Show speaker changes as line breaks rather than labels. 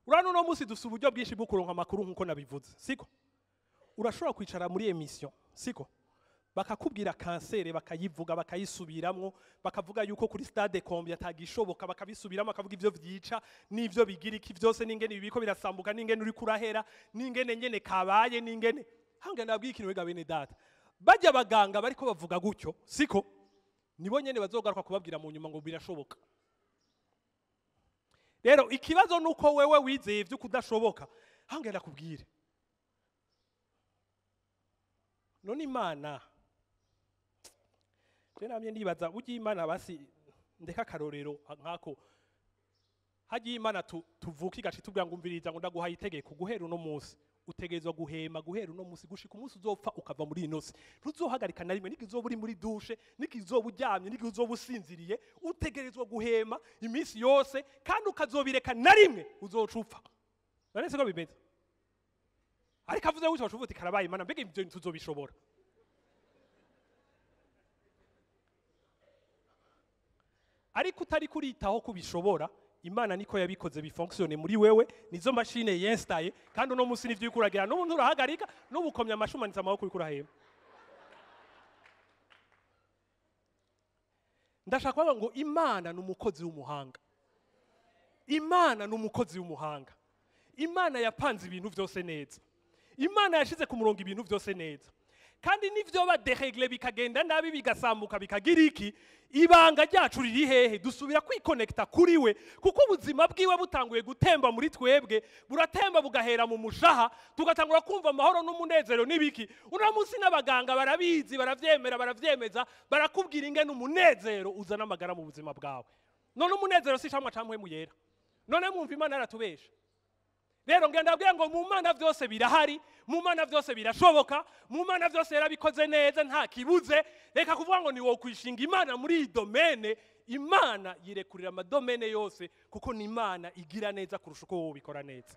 Urano no musi dufite uburyo bwinshi bwo kuronka amakuru nkuko nabivuze, siko? Urashobora kwicara muri emission, siko? Bakakubwira kansere, bakayivuga, bakayisubiramwo, bakavuga yuko kuri stade combien atagishoboka, bakabisubiramo, bakavuga ivyo vyica n'ivyo bigira iki vyose, n'ingene ibibiko birasambuka, n'ingene uri kurahera, n'ingene nyene kabaye, n'ingene hanga. Nabwiye ikintu wega bene data, bajya abaganga bariko bavuga gutyo, siko? Nibo nyene bazogaruka kubabwira mu nyuma ngo birashoboka. Rero ikibazo nuko wewe wizeye ivyo kudashoboka. Hanga ndakubwire, none Imana je namye ndibaza burya Imana, basi ndeka akarorero nkako, hagiye Imana tuvuka igaca itubwira ngo umviriza, ngo ndaguhaye itegeko, guhera uno munsi utegerezwa guhema, guhera uno munsi gushika umunsi uzopfa ukava muri ino si, ntuzohagarika na rimwe, n'igihe uzoba uri muri douche, n'igihe uzoba uryamye, n'igihe uzoba usinziriye, utegerezwa guhema iminsi yose kandi ukazobireka na rimwe uzoca upfa. None siko bimeze? Ariko avuze gutyo baca uvuga uti karabaye Imana, mbega ibyo tuzobishobora? Ariko utari kuritaho kubishobora, Imana niko yabikoze bifonctionne muri wewe, nizo mashine yinstaye. Kandi uno munsi nivyo uriko uragira, n'ubu nturahagarika, n'ubu ukomye amashi, umanitse amaboko, uriko urahema. Ndashaka kuvuga ngo Imana ni umukozi w'umuhanga. Imana ni umukozi w'umuhanga. Imana yapanze ibintu vyose neza. Imana yashize ku murongo ibintu vyose neza. Kandi n'ivyo ba dérègle bikagenda nabi, bigasambuka, bikagira iki, ibanga ryacu riri hehe? Dusubira kwikonekta kuri we, kuko ubuzima bwiwe butanguye gutemba muri twebwe, buratemba bugahera mu mushaha, tugatangura kumva amahoro n'umunezero n'ibiki. Uno munsi n'abaganga barabizi, baravyemera, baravyemeza, barakubwira ingene umunezero uzana amagara mu buzima bwawe. None umunezero si icamwa ca Mpwemu Yera? None mwumva Imana yaratubesha? Rero ngenda ndabwira ngo mu Mana vyose birahari, mu Mana vyose birashoboka, mu Mana vyose yarabikoze neza, nta kibuze. Reka kuvuga ngo ni wowe kwishinga Imana muri iyi domaine. Imana yirekurira amadomaine yose, kuko ni Imana igira neza kurusha uko wowe ubikora neza.